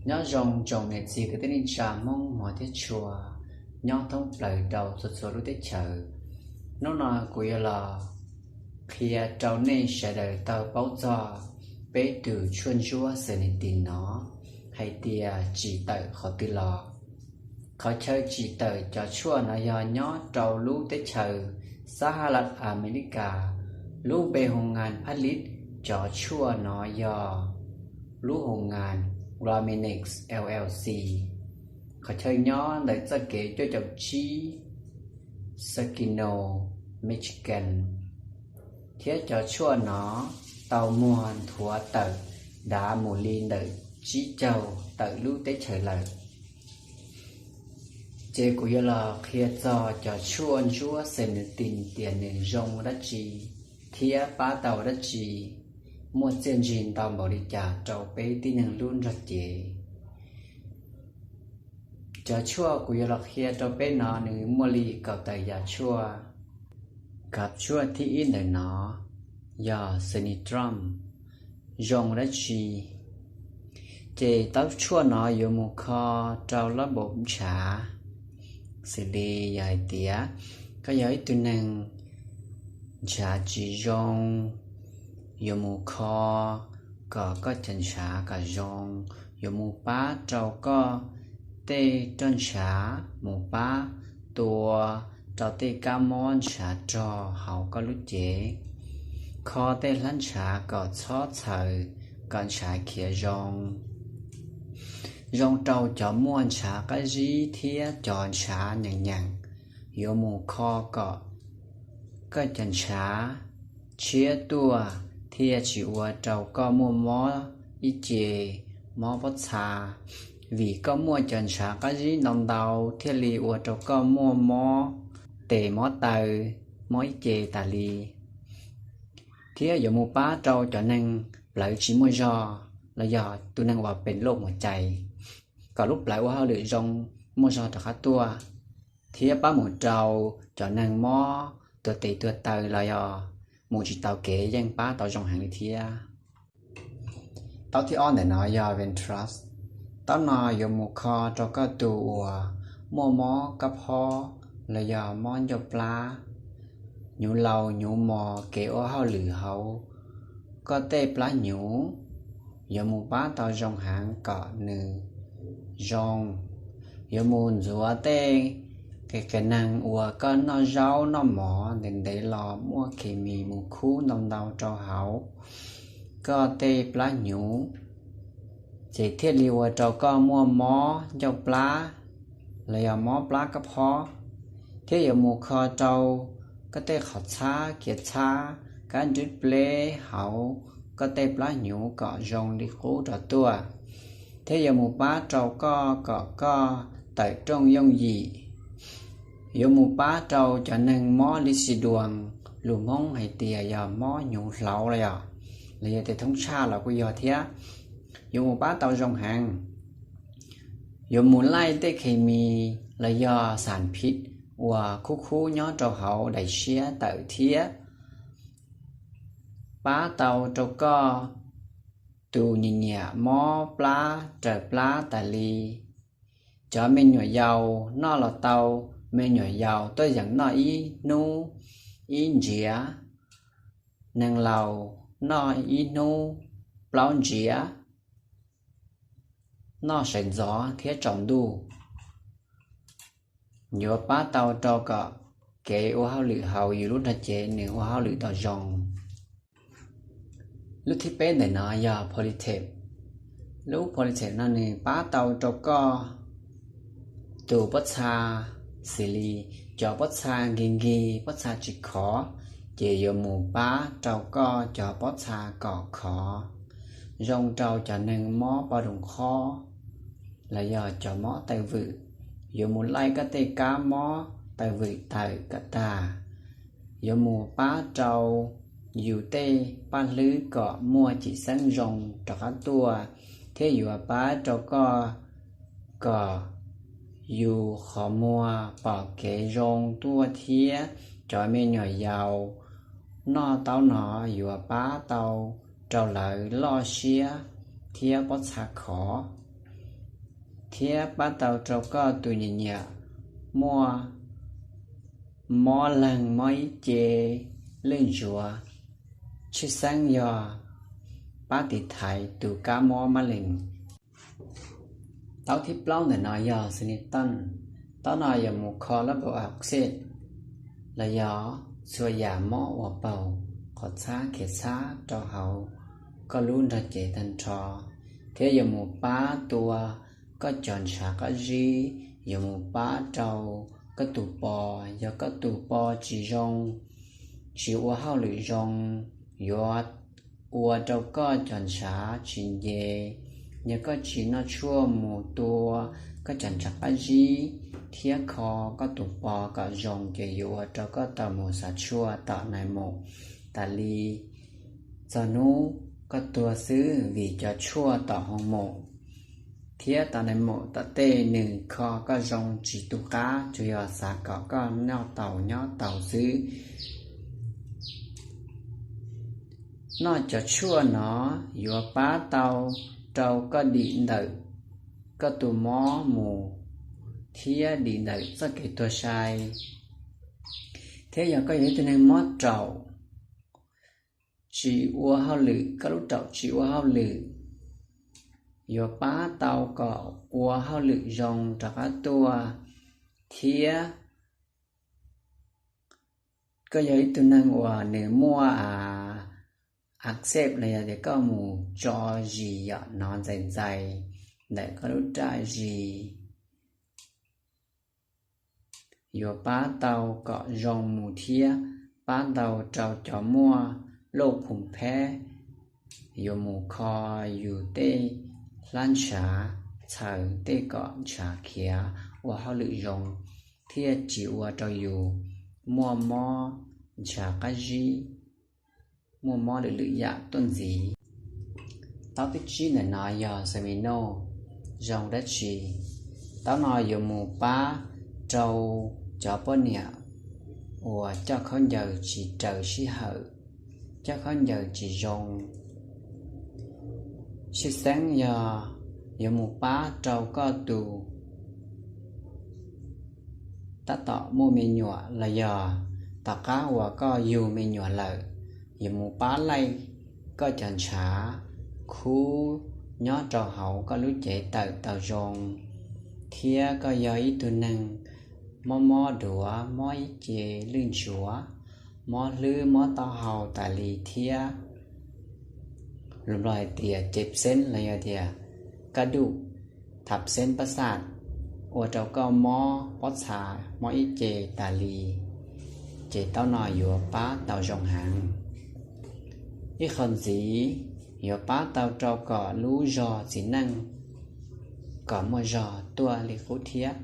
Nyob zoo tsoom niam txiv kwv tij neej tsa Hmoob hmov thiab tshua nyob thoob plaws rau txhua txhua lub teb chaws. Hnub no kuv yuav los qhia rau nej sawv daws tau paub txog peb tus tshuaj ntsuab Xenetin no hais tias tsim tawm qhov twg los. Qhov chaw tsim tawm cov tshuaj no yog nyob rau lub teb chaws Xab Has Las Amelikas, lub npe hoo ngas phab lib cov tshuaj no yog lub hoo ngas Raminex L L C. Qhov chaw nyob ntawm txoj kev cuaj caum tsib Saginaw, Michigan, thiab cov tshuaj no tau muag nthuav tawm dav mus li ntawm tsib caug tawm lub teb chaws lawm. Ces kuv yuav los qhia txog cov tshuaj ntsuab Xenetin tias nws zoo dab tsi thiab pab tau dab tsi, muaj txiaj ntsig ntau npaum li cas rau peb tib neeg lub nrog cev. Cov tshuaj kuv yuav los qhia rau peb no nws muaj li kaum tawm yam tshuaj. Kav tshuaj thib ib ntawm no yog Xenitrom, zoo dab tsi? Ces taub tshuaj no yuav mus kho rau lab npaum ntshav, xws li yog hais tias koj yog ib tug neeg ntshav tsis zoo, yuav mus kho kom koj cov ntshav kom zoo, yuav mus pab rau koj tej roj ntshav mus pab tua rau tej kab mob ntshav rog hauv koj lub cev, kho tej hlab ntshav kom txhob txhaws, kom ntshav khiav zoo. Zoo rau cov muaj ntshav qab zib thiab cov ntshav nyeem nyeem, yuav mus kho kom koj cov ntshav tshiab tuaj thiaj tsis ua rau koj muaj mob ib ce, mob pob txha, vim koj muaj cov ntshav qab zib ntau ntau thiaj li ua rau koj muaj mob tes mob taw, mob ib ce tas li. Thiab yuav mus pab rau cov neeg plawv tsis muaj zog los yog tus neeg uas pem loj mus cais, kom lub plawv ua hauj lwm zoo, muaj zog rov qab tuaj, thiab pab mus rau cov neeg mob tuag tes tuag taw los yog mus tsis tau kev yeej pab tau zoo heev li thiab. Taub thib ob ntawm no yog Ventrust. Taub no yuav mus kho rau koj tus uas muaj mob kab phob los yog mob ncauj plab, hnyuv laus hnyuv mos kev ua hauj lwm hauv koj tej plab hnyuv, yuav mus pab tau zoo heev kom nws zoo. Yuav mus ntxuav tej qias qias neeg uas koj noj zaub noj mov ntev ntev los muaj khes mis mus khub ntau ntau rau hauv koj tej plab hnyuv, ces thiaj li ua rau koj muaj mob ncauj plab los yog mob plab kab phob, thiab yuav mus kho rau koj tej qhov txhab, kiav txhab, kab nrwb pleb hauv koj tej plab hnyuv kom zoo li qub rov tuaj, thiab yuav mus pab rau koj kom koj tawm rooj yooj yim. Yuav mus pab rau cov neeg mob lis xis duas, lus Hmoob hais tias yog mob hnyuv hlauv los yog, los yog tes thoob tshaj los kuj yog thiab. Yuav mus pab tau zoo heev. Yuav mus laij tej khes mis los yog xas phiv uas khub khub nyob rau hauv daim siab tawm thiab pab tau rau koj tus nyiam nyiam mob plab raws plab tas li. Cov me nyuam yaus noj los tau, me nyuam yaus tuaj yeem noj ib hnub ib ntsiav, neeg laus noj ib hnub plaub ntsiav, noj sawv ntxov thiab tsaus ntuj, yuav pab tau rau kom kev ua hauj lwm hauv yus lub nrog cev nws ua hauj lwm tau zoo. Lub thib peb ntawm no yog Polytape. Lub Polytape no nws pab tau rau koj tus pob txha, xws li cov pob txha nkig nkig, pob txha tsis khov, ces yuav mus pab rau koj cov pob txha kom khov. Zoo rau cov neeg mob poj rooj qhob los yog cov mob taw vwm, yuav mus laij koj tej kab mob taw vwm tawm kom tag. Yuav mus pab rau yus tej paj hlwb kom muaj cim xeeb zoo rov qab tuaj, thiab yuav pab rau koj kom yus qhov muag pom kev zoo tuaj thiab. Cov me nyuam yaus noj taub no yuav pab tau rau lawv loj siab thiab pob txha khov. thiab pab tau rau koj tus nyiam nyiam muaj mob leeg, mob ib ce, lwj ntsuav, tshwj xeeb yog pab tiv thaiv tus kab mob mab lees. Taub thib plaub ntawm no yog xi ni toj. Taub no yuav mus kho lab pau a xej los yog txhua yam mob ua paug, qhov txhab khiav txhab rau hauv koj lub nrog cev tag nrho, thiab yuav mus pab tua koj cov ntshav qab zib, yuav mus pab rau koj tus pos. Yog koj tus pos tsis zoo, tsis ua hauj lwm zoo, yuav ua rau koj cov ntshav tsis nce. Yog koj tsis noj tshuaj mus tua koj cov ntshav qab zib thiab kho koj tus pos kom zoo ces yuav ua rau koj tau mus xav tshuaj tom nais maum tas li txog hnub koj tuag xwb, vim cov tshuaj tom hoo maum thiab tom nais maum tom tej nws kho koj zoo tsis tu qab, tsuas yog xav kom koj noj tau nyob tau xwb. Noj cov tshuaj no yuav pab tau rau koj dim ntawm koj tus mob mus thiab dim ntawm txoj kev tuag sai. Thiab yog koj yog ib tug neeg mob raum, tsis ua hauj lwm, koj lub raum tsis ua hauj lwm, yuav pab tau kom ua hauj lwm zoo rov qab tuaj. Thiab koj yog ib tug neeg uas nws muaj a xej los yog tias koj mus tso zis yom, hnov ntxais ntxais ntawm koj lub raj zis, yuav pab tau kom zoo mus thiab pab tau rau cov muaj lauj phum pheb, yuav mus kho yus tej hlab ntshav, txhaws tej kom ntshav khiav ua hauj lwm zoo, thiaj tsis ua rau yus muaj mob ntshav qab zib, muaj mob lwm lwm yam tuaj ntxiv. Taub thib tsib ntawm no yog xaminoj, zoo dab tsi? Taub no yuav mus pab rau cov poj niam uas coj khaub ncaws tsis raws sij hawm, coj khaub ncaws tsis zoo. Tshwj xeeb yog yuav mus pab rau koj tus tab tom muaj me nyuam los yog tom qab uas koj yug me nyuam lawm, yuav mus pab laij koj cov ntshav khub nyob rau hauv koj lub cev tawm tau zoo. Thiab koj yog ib tug neeg mob mob duav, mob ib ce, lwj ntsuav, mob hlwb, mob taub hau tas li thiab, lus Nplog hais tias cev xeeb los yog tias kaj duj, thab xeeb pab xaj, ua rau koj mob pob txha, mob ib ce tas li, ces taub no yuav pab tau zoo heev. Ib qho ntxiv, yuav pab tau rau kom lub zog txiv neej kom muaj zog tuaj li qub thiab.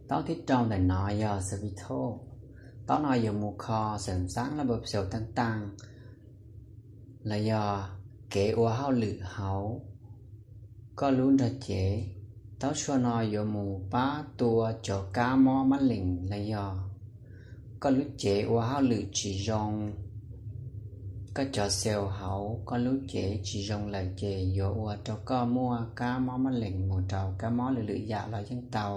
Taub thib rau ntawm no yog xav vi thoj. Taub no yuav mus kho xeem xaab laj npau xyaum taaj taaj los yog kev ua hauj lwm hauv koj lub nrog cev. Taub tshuaj no yuav mus pab tua cov kab mob mab lees los yog koj lub cev ua hauj lwm tsis zoo, koj cov xees hauv koj lub cev tsis zoo lawm ces yuav ua rau koj muaj kab mob mab lees mus rau kab mob lwm lwm yam los yeej tau.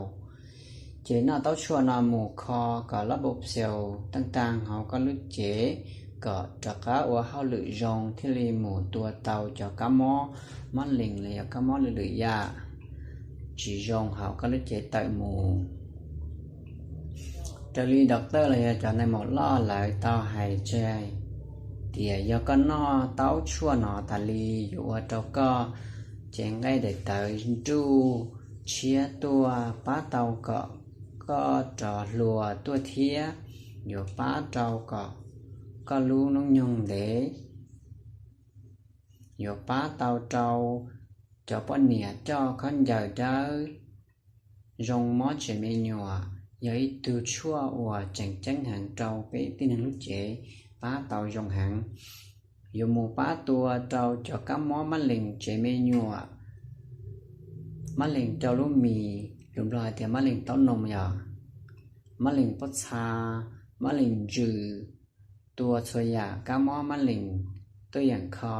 Ces noj taub tshuaj no mus kho kom laj npau xyaum taaj taaj hauv koj lub cev kom rov qab ua hauj lwm zoo thiaj li mus tua tau cov kab mob mab lees los yog kab mob lwm lwm yam tsis zoo hauv koj lub cev tawm mus. Raws li doctor los yog cov nais maum loj lawv tau hais tseg tias yog koj noj taub tshuaj no tas li yuav ua rau koj cev nqaij daim tawv nruj tshiab tuaj, pab tau kom koj rov hluas tuaj thiab yuav pab rau kom koj lub hnub nyoog ntev. Yuav pab tau rau cov poj niam coj khaub ncaws dawb, zoo mob tsev me nyuam, yog ib tug tshuaj uas tseem ceeb heev rau peb tib neeg lub cev, pab tau zoo heev. Yuav mus pab tua rau cov kab mob mab lees tsev me nyuam, mab lees rau lub mis, lus Nplog hais tias mab lees taub noo yog, mab lees pob txha, mab lees ntsws, tua txhua yam kab mob mab lees tuaj yeem kho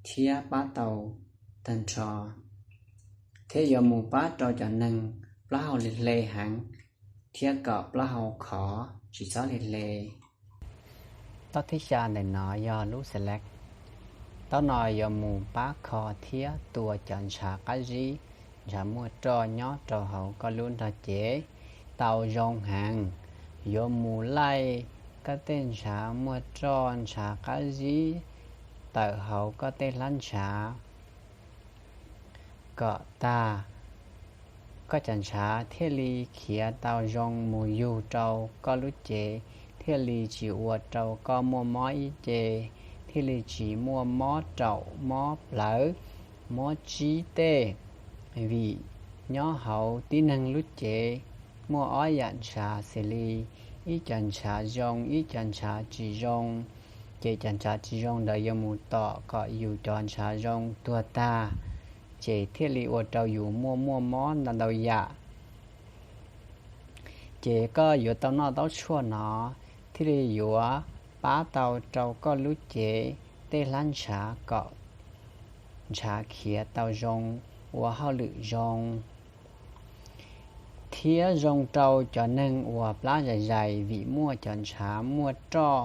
thiab pab tau tag nrho. thiab yuav mus pab rau cov neeg plaub hau hle hle heev thiab kom plaub hau khov tsis txhob hle hle. Taub thib xya ntawm no yog lub select. Taub no yuav mus pab kho thiab tua cov ntshav qab zib, ntshav muaj roj nyob rau hauv koj lub nrog cev tau zoo heev. Yuav mus laij koj tej ntshav muaj roj ntshav qab zib tawm hauv koj tej hlab ntshav kom tag, koj cov ntshav thiaj li khiav tau zoo mus yug rau koj lub cev, thiaj li tsis ua rau koj muaj mob ib ce, thiaj li tsis muaj mob raum mob plawv, mob tsib tej. Vim nyob hauv tib neeg lub cev muaj ob yam ntshav xws li ib cov ntshav zoo ib cov ntshav tsis zoo, ces cov ntshav tsis zoo ntawd yuav mus tom kom yus cov ntshav zoo tuag tag, ces thiaj li ua rau yus muaj muaj mob ntau ntau yam. Ces koj yuav tau noj taub tshuaj no thiaj li yuav pab tau rau koj lub cev tej hlab ntshav kom ntshav khiav tau zoo, ua hauj lwm zoo, thiab zoo rau cov neeg uas plab zais zais vim muaj cov ntshav muaj roj,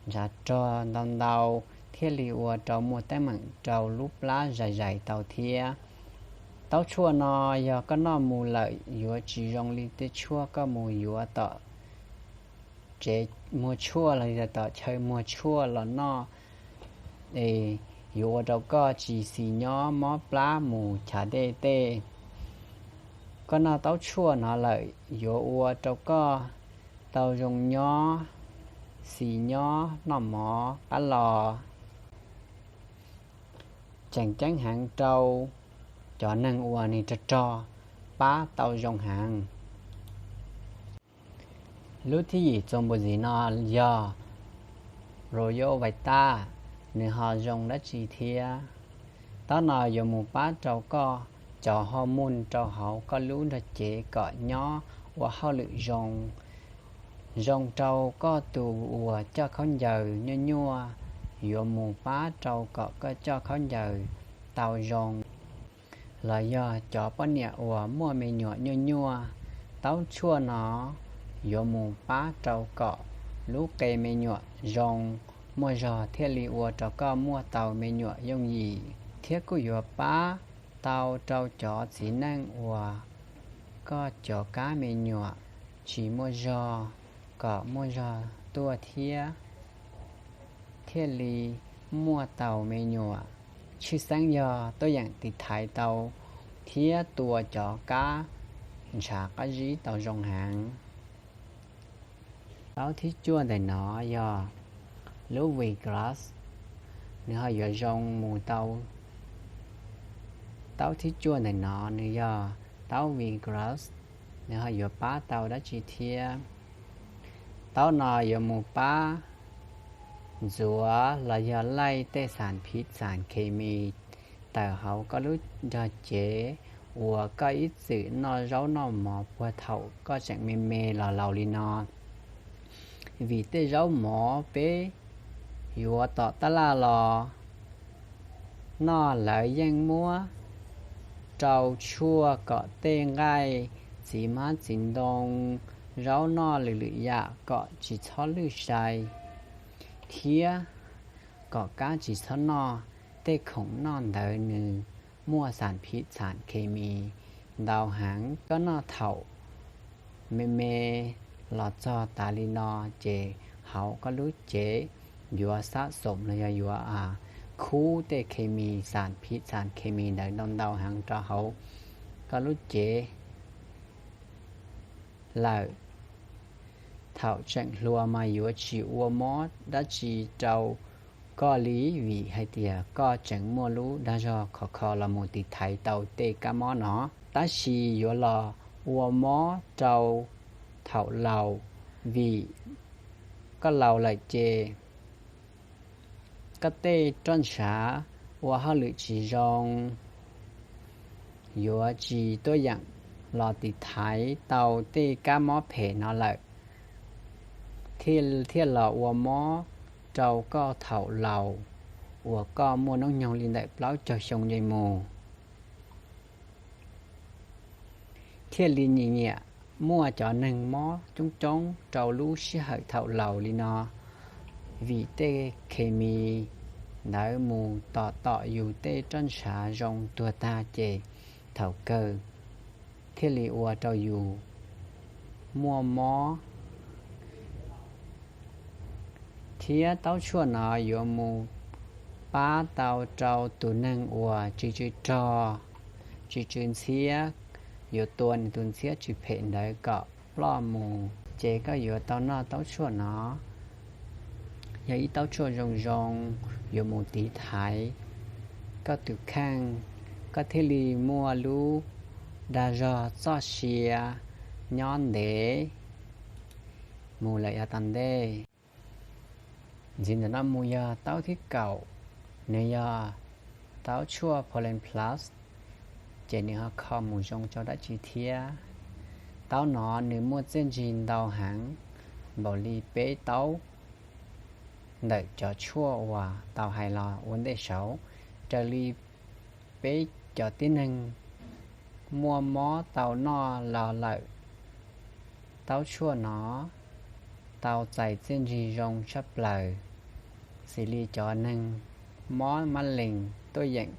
ntshav rog ntau ntau, thiaj li ua rau muaj teeb meem rau lub plab zais zais tau thiab. Taub tshuaj no yog koj noj mus lawm yuav tsis zoo li tej tshuaj koj mus yuav tom tsev muag tshuaj los yog tom chaw muag tshuaj los noj, es yuav ua rau koj tsis xis nyob mob plab mus chav dej tej. Koj noj taub tshuaj no lawm yuav ua rau koj tau zoo nyob, xis nyob noj mov qab los. Tseem ceeb heev rau cov neeg uas nws rog rog pab tau zoo heev. Lub thib yim txuas npus ntxiv no yog Royal Vita, nws ho zoo dab tsi thiab? Taub no yuav mus pab rau koj cov hormone rau hauv koj lub nrog cev kom nyob ua hauj lwm zoo, zoo rau koj tus uas coj khaub ncaws nyuaj nyuaj, yuav mus pab rau kom koj coj khaub ncaws tau zoo, los yog cov poj niam uas muaj me nyuam nyuaj nyuaj. Taub tshuaj no yuav mus pab rau kom lub qe me nyuam zoo, muaj zog thiaj li ua rau koj muaj tau me nyuam yooj yim, thiab kuj yuav pab tau rau cov txiv neej uas koj cov kab me nyuam tsis muaj zog kom muaj zog tuaj thiab thiaj li muaj tau me nyuam. Tshwj xeeb yog tuaj yeem tiv thaiv tau thiab tua cov kab ntshav qab zib tau zoo heev. Taub thib cuaj ntawm no yog lub wheatgrass, nws ho yuav zoo mus tau. Taub thib cuaj ntawm no nws yog taub wheatgrass, nws ho yuav pab tau dab tsi thiab? Taub no yuav mus pab ntxuav los yog laij tej xas phiv xas khes mis tawm hauv koj lub nrog cev uas koj ib txwm noj zaub noj mov puag thaum koj tseem me me los laus li no. Vim tej zaub mov peb yuav tom tab laj los noj lawv yeej muab rau tshuaj kom tej nqaij, txiv hmab txiv ntoo, zaub noj lwm lwm yam kom tsis txhob lwj sai, thiab kom kab tsis txhob noj tej khoom noj ntawd nws muaj xas phiv xas khes mis ntau heev. Koj noj thaum me me los txog tas li no ces hauv koj lub cev yuav xab xoom los yog yuav khub tej khes mis xas phiv xas khes mis ntawd ntau ntau heev rau hauv koj lub cev lawm. Thaum tseem hluas mas yuav tsis ua mob dab tsi rau koj li, vim hais tias koj tseem muaj lub dag zog khov kho los mus tiv thaiv tau tej kab mob no. Tab sis yuav los ua mob rau thaum laus, vim koj laus lawm ces koj tej roj ntshav ua hauj lwm tsis zoo, yuav tsis tuaj yeem los tiv thaiv tau tej kab mob phem no lawm, thiaj los ua mob rau koj thaum laus uas koj muaj hnub nyoog li ntawm plaub caug xyoo nce mus. Thiaj li nyiam nyiam muaj cov neeg mob coob coob rau lub sij hawm thaum laus li no, vim tej khes mis ntawd mus tom tom yus tej roj ntshav zoo tuag tag ces thaum kawg thiaj li ua rau yus muaj mob. Thiab taub tshuaj no yuav mus pab tau rau tus neeg uas tsw tsw rog, tsw tsw ntxhiab, yuav tua nws tus ntxhiab tsw phem ntawd kom ploj mus, ces koj yuav tau noj taub tshuaj no. Yog ib taub tshuaj zoo zoo, yuav mus tiv thaiv koj tus kheej, koj thiaj li muaj lub dag zog txoj sia nyob ntev mus lawm yav tom ntej. Ntxiv ntawm no mus yog taub thib kaum, nws yog taub tshuaj Pollen Plus, ces nws ho kho mus zoo rau dab tsi thiab? Taub no nws muaj txiaj ntsig ntau heev, npaum li peb taub ntawm cov tshuaj uas tau hais los ua ntej saud, raws li peb cov tib neeg muaj mob tau noj los lawm, taub tshuaj no tau txais txiaj ntsig zoo tshaj plaws. Xws li cov neeg mob mab lees tuaj yeem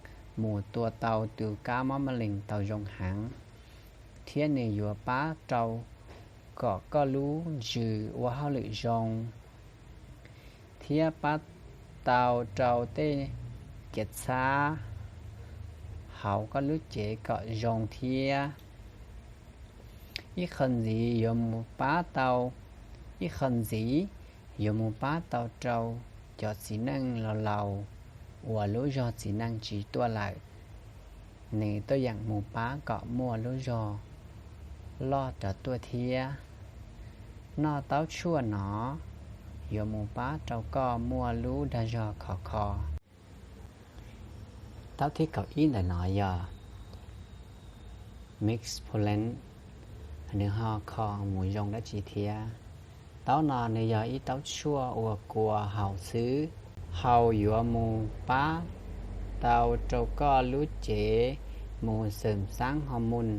mus tua tau tus kab mob mab lees tau zoo heev, thiab nws yuav pab rau kom koj lub ntsws ua hauj lwm zoo, thiab pab tau rau tej kev txhab hauv koj lub cev kom zoo thiab. Ib qho ntxiv yuav mus pab tau, ib qho ntxiv yuav mus pab tau rau cov txiv neej laus laus uas lub zog txiv neej tsis tuaj lawm, nws tuaj yeem mus pab kom muaj lub zog loj rov tuaj thiab. Noj taub tshuaj no yuav mus pab rau koj muaj lub dag zog khov kho. Taub thib kaum ib ntawm no yog Mix Pollen, nws ho kho mus zoo dab tsi thiab? Taub no nws yog ib taub tshuaj uas kua haus xwb. Haus yuav mus pab tau rau koj lub cev mus xeem xaab hormone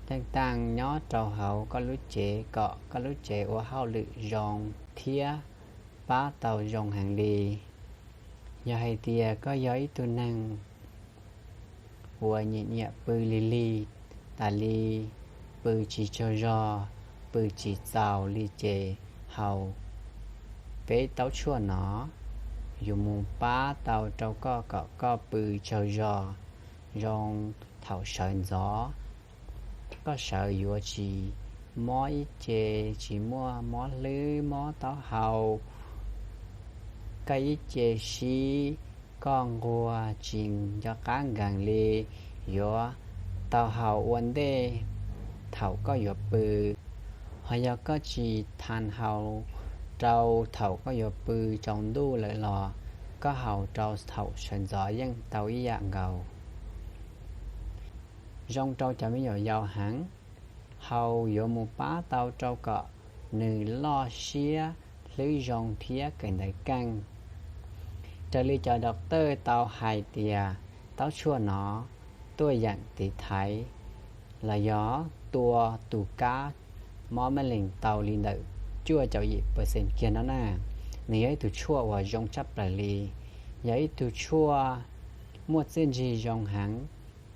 teej taaj nyob rau hauv koj lub cev kom koj lub cev ua hauj lwm zoo thiab pab tau zoo heev li. Yog hais tias koj yog ib tug neeg uas nyiam nyiam pw lig lig, tas li pw tsis tsaug zog, pw tsis txaus li ces haus peb taub tshuaj no yuav mus pab tau rau koj kom koj pw tsaug zog, zoo thaum sawv ntxov. Koj sawv yuav tsis mob ib ce, tsis muaj mob hlwb mob taub hau. Koj ib ce sib, koj nquag tsis nco qab nkees li, yuav tau haus ua ntej thaum koj yuav pw. Ho yog koj tsis tau haus rau thaum koj yuav pw tsaus ntuj lawm los koj haus rau thaum sawv ntxov yeej tau ib yam nkaus. Zoo rau cov me nyuam yaus heev, haus yuav mus pab tau rau kom nws loj siab, hlwb zoo thiab kawm ntawv keej. Raws li cov doctor tau hais tias taub tshuaj no tuaj yeem tiv thaiv los yog tua tus kab mob mab lees tau li ntawm cuaj caum yim percent kiag no na. Nws yog ib tug tshuaj uas zoo tshaj plaws li, yog ib tug tshuaj muaj txiaj ntsig zoo heev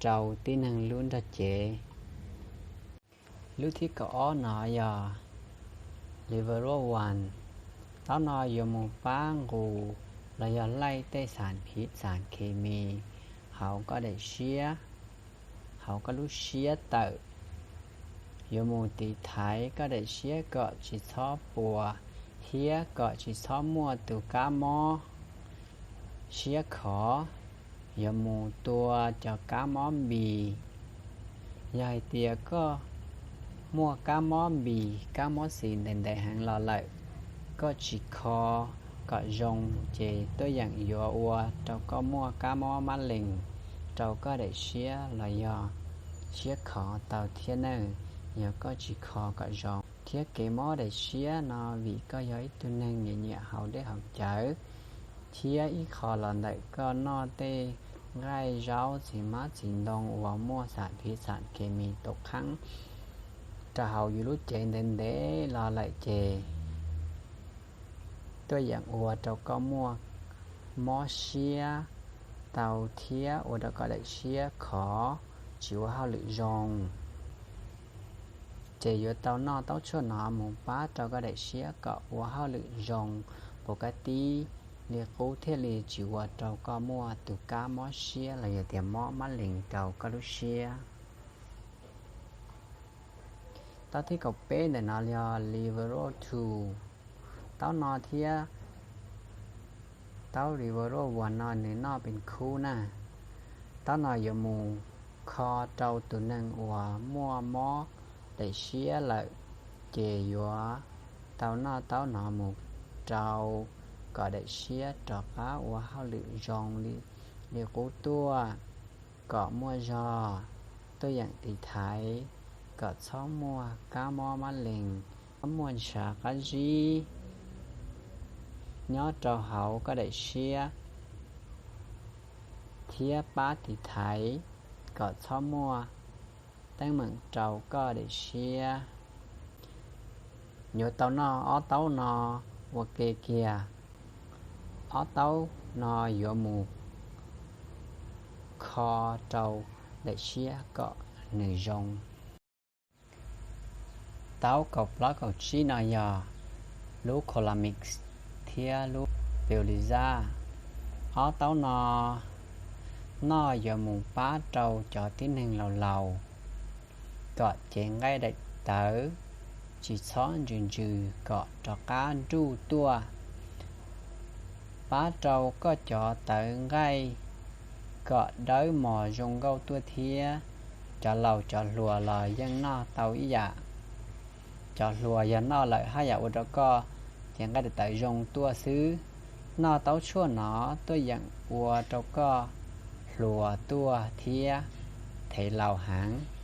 rau tib neeg lub nrog cev. Lub thib kaum ob no yog Liverol One. Taub no yuav mus pab nqus los yog laij tej xam phiv xam khes mis hauv koj daim siab, hauv koj lub siab tawm. Yuav mus tiv thaiv koj daim siab kom tsis txhob puas thiab kom tsis txhob muaj tus kab mob siab khov. Yuav mus tua cov kab mob npis. Yog hais tias koj muaj kab mob npis, kab mob xis ntev ntev heev los lawm, koj tsis kho kom zoo ces tuaj yeem yuav ua rau koj muaj kab mob mab lees rau koj daim siab los yog siab khov tau thiab nawb, yog koj tsis kho kom zoo. Thiab kev mob daim siab no vim koj yog ib tug neeg nyiam nyiam haus dej haus cawv, thiab ib qho los ntawm koj noj tej nqaij zaub txiv hmab txiv ntoo uas muaj xam phiv xam khes mis tau qhaab rau hauv yus lub cev ntev ntev los lawm ces tuaj yeem ua rau koj muaj mob siab tau thiab ua rau koj daim siab khov, tsis ua hauj lwm zoo. Ces yuav tau noj taub tshuaj no mus pab rau koj daim siab kom ua hauj lwm zoo puas kab tib li qub thiaj li tsis ua rau koj muaj tus kab mob siab los yog tias mob mab lees rau koj lub siab. Taub thib kaum peb ntawm no yog Liverol two. Taub no thiab taub Liverol one no nws noj pes khub na. Taub no yuav mus kho rau tus neeg uas muaj mob daim siab lawm, ces yuav tau noj taub no mus rau kom daim siab rov qab ua hauj lwm zoo li qub tuaj, kom muaj zog, tuaj yeem tiv thaiv kom txhob muaj kab mob mab lees, txhob muaj ntshav qab zib nyob rau hauv koj daim siab, thiab pab tiv thaiv kom txhob muaj teeb meem rau koj daim siab. Yuav tau noj ob taub no ua ke kiag. Ob taub no yuav mus kho rau daim siab kom nws zoo. Taub kaum plaub kaum tsib no yog lub Colamix thiab lub Peuliza. Ob taub no noj yuav mus pab rau cov tib neeg laus laus kom cev nqaij daim tawv tsis txhob ntsws ntsws kom rov qab nruj tuaj, pab rau koj cov tawv nqaij kom dawb mos zoo nkauj tuaj thiab. Cov laus cov hluas los yeej noj tau ib yam. Cov hluas yog noj lawm haj yam ua rau koj cev nqaij daim tawv zoo tuaj xwb. Noj taub tshuaj no tuaj yeem ua rau koj hluas tuaj thiab thev laus heev.